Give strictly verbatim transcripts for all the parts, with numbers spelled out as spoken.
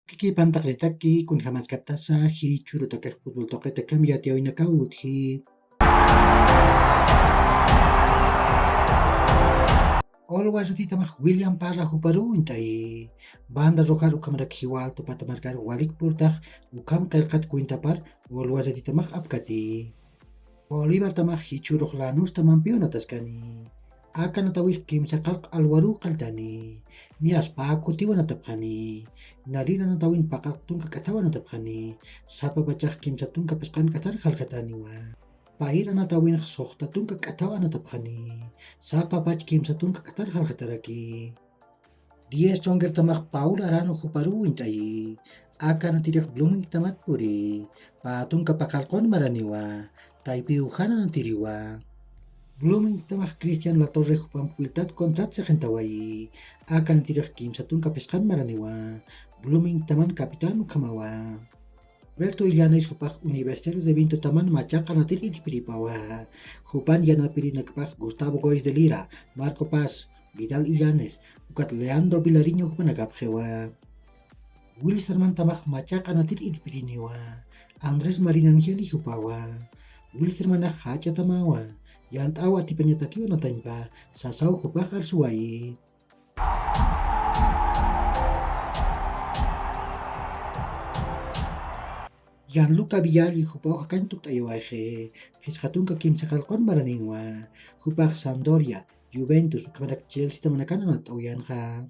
Kikipantaqritaki kunjamaskaptasa jichhürutakix fútbol tuqitakamp yatiyäwinakaw utji. Ulwasatitamax William Parra juparuw uñt'ayi. Banda rojar ukhamarak jiwal tupatamarkar walikpurtax ukham qillqat cuentapar ulwasatitamax apkati. Bolivartamax jichhürux lanustamampiw anataskani. Aka anatawir kimsa qallq alwaruw qalltani. Niyas pä kutiw anatapxani. Narir anatawin paqallq tunka k'athaw anatapxani. Sapa pachax kimsa tunka phisqan k'athar jaljataniwa. Payir anatawinx suxta tunka k'athaw anatapxani. Sapa pach kimsa tunka k'athar jaljataraki. Diez Stronger tamax Paul Arano juparuw uñt'ayi. Aka anatirix Bloomington tamat puri. Pä tunka paqallqun maraniwa. Taypiw jan anatiriwa. Bloomington tamax Cristian Latorre jupamp wiltat contrat siqintawayi. Aka anatirix kimsa tunka phisqan maraniwa. Bloomington taman capitán ukhamawa. Berto Illanes jupax Universitario de Vinto taman machaq anatir irpiripawa. Jupan yanapirinakpax Gustavo Gois de Lira, Marco Paz, Vidal Illanes, ukat Leandro Vilariño jupanakapxiwa. Wilstermann tamax machaq anatir irpiriniwa. Andrés Marin Angeli jupawa. Wilstermannax jach'a tamawa. Yant'aw atipañatakiw anatañpa, sasaw jupax arsuwayi. Gianluca Vialli jupaw jakañ tukt'ayiwayxi, phisqa tunka kimsa qallqun maraninwa. Jupax Sampdoria, Juventus, ukhamarak Chelsea tamanakan anatt'awiyanxa.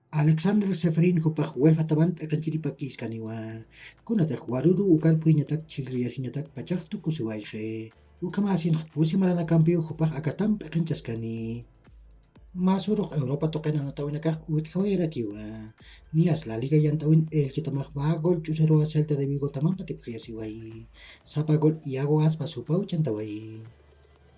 Alexander Ceferin jupax UEFA taman p'iqinchiripakiskaniwa. Kunatix waruruw ukar puriñatak chhijlliyasiñatak pachax tukusiwayxi. Ukhamasinx pusi maranakampiw jupax akatam p'iqinchaskani. Mä surux Europa tuqin anatawinakax utjawayarakiwa. Niyas La Liga yant'awin Elche tamax mä gol ch'usaruwa Celta de Vigo tamamp atipxayasiwayi. Sapa gol Iago Aspas jupaw chantawayi.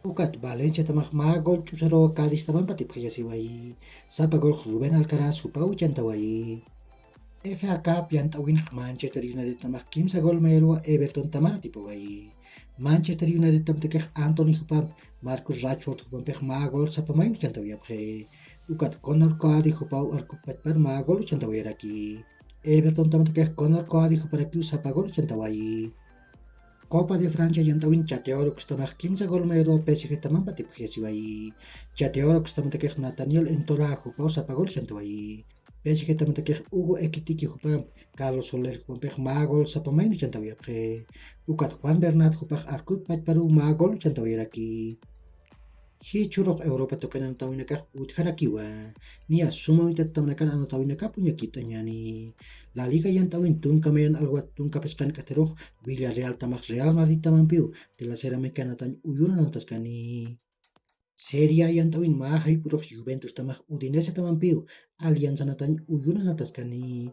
Ukat Valencia tamax mä gol ch'usaruwa Cádiz tamamp atipxayasiwayi. Sapa gol Rubén Alcaraz jupaw chantawayi. F A Cup yant'awinx Manchester United tamax kimsa gol mayaruwa Everton tamar atipawayi. Manchester United tamatakix Antony jupamp, Marcus Rashford jupampix mä gol sapa maynu chantawayapxi. Ukat Conor Cody jupaw arkup pachpar mä gol chantawayaraki. Everton tamatakix Conor Cody juparakiw sapa gol chantawayi. Copa de Francia yant'awin Chateauroux tamax kimsa gol mayaruwa P S G tamamp atipxayasiwayi. Chateauroux tamatakix Nathaniel Ntola jupaw sapa gol chantawayi. P S G tamatakix Hugo Ekitike jupamp, Carlos Soler jupampix mä gol sapa maynu chantawayapxi. Ukat Juan Bernat jupax arkup pachparuw mä gol chantawayaraki. Jichhürux Europa tuqin anatawinakax utjarakiwa. Niyas suma uñtat tamanakan anatawinakap uñakipt'añäni. La Liga yant'awin tunka mayan alwat tunka phisqan k'atharux Villarreal tamax Real Madrid tamampiw, Telacera Mexicana anatañ uyun anataskani. Serie A yant'awin mä jayp'urux Juventus tamax Udinese tamampiw, Alianza anatañ uyun anataskani.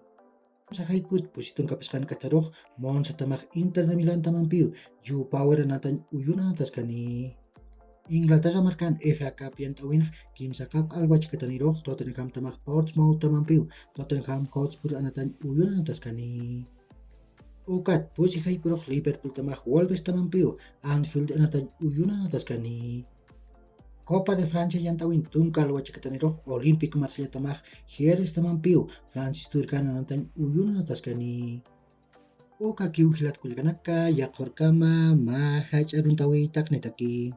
Kimsa jayp'ut pusi tunka phisqan k'atharux Monza tamax Inter de Milán tamampiw, Joao Pauer anatañ uyun anataskani. Inglaterra markan F A Cup yant'awinx kimsa qallq alwa chhikatanirux Tottenham tamax Portsmouth tamampiw, Tottenham Hotspur anatañ uyun anataskani. Ukat pusi jayp'urux Liverpool tamax Wolves tamampiw, Anfield anatañ uyun anataskani. Copa de Francia yant'awin tunka alwa chhikatanirux Olympique Marsella tamax Hyères tamampiw, Francis Turcan anatañ uyun anataskani. Ukakiw jilat kullakanaka, yaqhurkama mä jach'a aruntawi taqnitaki.